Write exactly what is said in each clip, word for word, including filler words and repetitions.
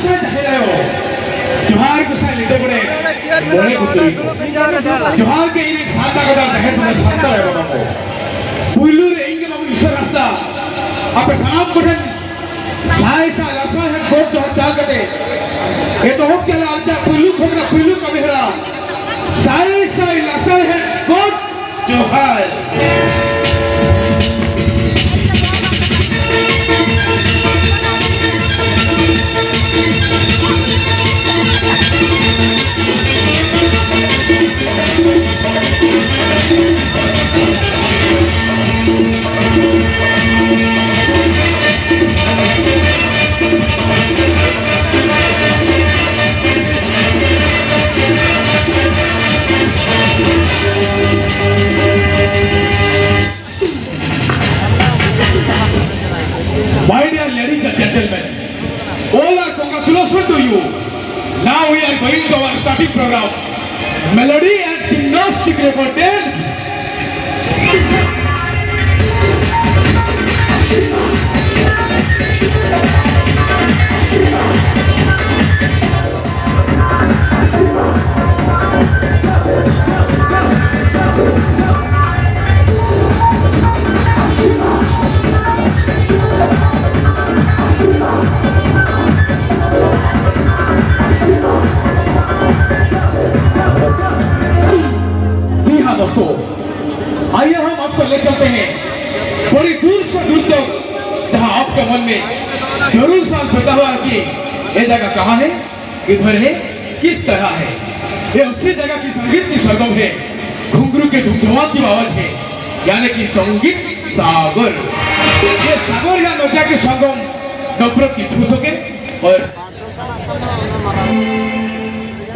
ᱡᱟᱦᱮᱨ ᱟᱭᱳ, ᱡᱚᱦᱟᱨ ᱜᱚᱸᱥᱟᱭ ᱞᱤᱴᱟᱹ ᱜᱚᱰᱮᱛ, ᱢᱚᱬᱮ ᱠᱚ ᱛᱩᱨᱩᱭ ᱠᱚ᱾ ᱡᱚᱦᱟᱨ ᱜᱮ ᱤᱧ ᱨᱮᱱ ᱥᱟᱨᱱᱟ ᱜᱟᱫᱟᱨ ᱡᱟᱦᱮᱨ ᱵᱚᱸᱜᱟ ᱥᱟᱱᱛᱟᱲ ᱟᱭᱳ ᱵᱟᱵᱟ ᱠᱚ᱾ ᱯᱩᱭᱞᱩ ᱨᱮ ᱤᱧ ᱜᱮ ᱵᱟᱵᱩ ᱤᱥᱚᱨ ᱦᱟᱸᱥᱫᱟ, ᱟᱯᱮ ᱥᱟᱱᱟᱢ ᱠᱚᱴᱷᱮᱱ ᱥᱟᱭ ᱥᱟᱭ ᱞᱟᱥᱟᱲᱦᱮᱫ ᱜᱚᱰ ᱡᱚᱦᱟᱨ ᱪᱟᱞ ᱠᱟᱛᱮ ᱮᱛᱚᱦᱚᱵ ᱠᱮᱫᱟ ᱟᱨ ᱯᱩᱭᱞᱩ ᱠᱷᱚᱱ ᱨᱮᱱᱟᱜ ᱯᱩᱭᱞᱩ ᱠᱟᱹᱢᱤ ᱦᱚᱨᱟ ᱥᱟᱭ ᱥᱟᱭ ᱞᱟᱥᱟᱲᱦᱮᱫ ᱜᱚᱰ ᱡᱚᱦᱟᱨ᱾ My dear ladies and gentlemen, all are congratulations to you. Now we are going to our starting program. Melody and gymnastic record dance. जी हाँ दोस्तों, आइए हम आपको ले चलते हैं बड़ी दूर से दूर तक, जहाँ आपके मन में जरूर सवाल पैदा हुआ कि ये जगह कहाँ है, इधर है, किस तरह है। ये उसी जगह की संगीत की सरगम है, घुंघरू के झुमझुमात की आवाज है, यानी कि संगीत सागर। ये सागर या नदिया के संगम डॉक्टर की ठूसों के और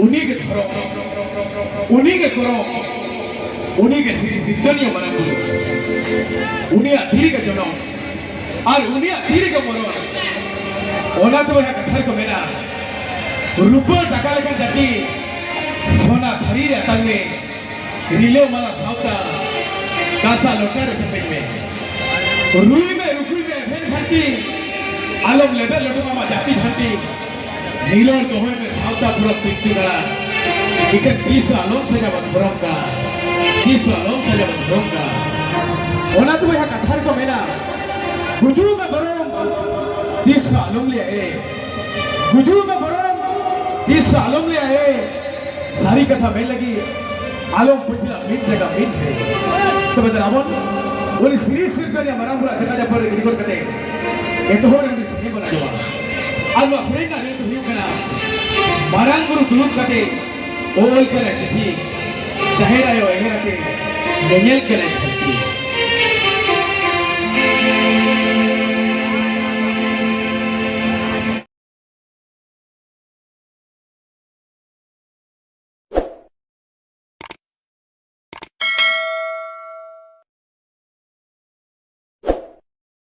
ᱩᱱᱤ ᱜᱮ ᱫᱷᱚᱨᱚᱢ, ᱩᱱᱤ ᱜᱮ ᱠᱚᱨᱚᱢ, ᱩᱱᱤ ᱜᱮ ᱥᱤᱨ-, ᱥᱤᱨᱡᱚᱱᱤᱭᱟᱹ ᱢᱟᱨᱟᱝ ᱵᱩᱨᱩ, ᱩᱱᱤᱭᱟᱜ ᱛᱤ ᱨᱮᱜᱮ ᱡᱚᱱᱚᱢ ᱟᱨ ᱩᱱᱤᱭᱟᱜ ᱛᱤ ᱨᱮᱜᱮ ᱢᱚᱨᱚᱱ᱾ ᱚᱱᱟ ᱛᱮ ᱵᱚᱭᱦᱟ ᱠᱟᱛᱷᱟ ᱨᱮᱠᱚ ᱢᱮᱱᱟ, ᱨᱩᱯᱟᱹ ᱴᱟᱠᱟ ᱞᱮᱠᱟᱱ ᱡᱟᱹᱛᱤ ᱥᱚᱱᱟ ᱛᱷᱟᱹᱨᱤ ᱨᱮ ᱟᱛᱟᱝ ᱢᱮ, ᱨᱤᱞᱟᱹ ᱢᱟᱞᱟ ᱥᱟᱶᱛᱟ ᱠᱟᱸᱥᱟ ᱞᱚᱴᱟ ᱨᱮ ᱥᱮᱯᱮᱧ ᱢᱮ᱾ ᱨᱩᱭ ᱢᱮ, ᱨᱩᱠᱩᱭ ᱢᱮ, ᱮᱵᱷᱮᱱ ᱡᱷᱟᱹᱱᱴᱤ, ᱟᱞᱚᱢ ᱞᱮᱵᱮᱫ ᱞᱚᱴᱚᱢᱟ ᱟᱢᱟᱜ ᱡᱟᱹᱛᱤ ᱡᱷᱟᱹᱱᱴᱤ᱾ ᱱᱤᱨᱚᱲ ᱫᱚᱦᱚᱭ ᱢᱮ ᱥᱟᱶᱛᱟ ᱫᱷᱚᱨᱚᱢ ᱯᱤᱞᱪᱩ ᱜᱟᱲᱟ᱾ ᱤᱠᱷᱟᱹᱱ ᱛᱤᱥ ᱦᱚᱸ ᱟᱞᱚᱢ ᱥᱟᱡᱟᱣᱟ ᱫᱷᱚᱨᱚᱢ ᱜᱟᱲᱟ, ᱛᱤᱥ ᱦᱚᱸ ᱟᱞᱚᱢ ᱥᱟᱡᱟᱣᱟ ᱫᱷᱚᱨᱚᱢ ᱜᱟᱲᱟ᱾ ᱚᱱᱟ ᱛᱮ ᱵᱚᱭᱦᱟ ᱠᱟᱛᱷᱟ ᱨᱮᱠᱚ ᱢᱮᱱᱟ, ᱜᱩᱡᱩᱜ ᱢᱮ ᱵᱚᱨᱚᱝ ᱛᱤᱥ ᱦᱚᱸ ᱟᱞᱚᱢ ᱞᱟᱹᱭᱟ ᱮ, ᱜᱩᱡᱩᱜ ᱢᱮ ᱵᱚᱨᱚᱝ ᱛᱤᱥ ᱦᱚᱸ ᱟᱞᱚᱢ ᱞᱟᱹᱭᱟ ᱮ᱾ ᱥᱟᱹᱨᱤ ᱠᱟᱛᱷᱟ ᱢᱮᱱ ᱞᱟᱹᱜᱤᱫ ᱟᱞᱚᱢ ᱯᱟᱹᱪᱷᱞᱟ ᱢᱤᱫ ᱡᱟᱭᱜᱟ ᱢᱤᱫ ᱨᱮ᱾ ᱛᱚᱵᱮ ᱫᱮᱞᱟ ᱵᱚᱱ ᱩᱱᱤ ᱥᱤᱨᱤ ᱥᱤᱨᱡᱚᱱᱤᱭᱟᱹ ᱢᱟᱨᱟᱝ ᱵᱩᱨᱩ ᱡᱟᱭᱜᱟ ᱡᱟᱯᱟᱜ ᱨᱮ ᱤᱫᱤ ᱜᱚᱫ ᱠᱟᱛᱮ ᱮᱛᱚᱦᱚᱵ ᱨᱮ ᱢᱤᱫ ᱥᱮᱨᱮᱧ ᱵᱚᱱ ᱟᱸᱡᱚᱢᱟ᱾ ᱟᱨ ᱱᱚᱣᱟ ᱥᱮᱨᱮᱧ ᱨᱮᱱᱟᱜ ᱢᱮᱱ ᱫᱚ ᱦᱩᱭᱩᱜ ᱠᱟᱱᱟ, ᱢᱟᱨᱟᱝ ᱵᱩᱨᱩ ᱫᱩᱲᱩᱵ ᱠᱟᱛᱮ ᱚᱞ ᱠᱟᱱᱟ ᱪᱤᱴᱷᱤ, ᱡᱟᱦᱮᱨ ᱟᱭᱳ ᱮᱦᱮᱨ ᱟᱛᱮ ᱧᱮᱧᱮᱞ ᱠᱟᱱᱟᱭ ᱪᱤᱴᱷᱤ᱾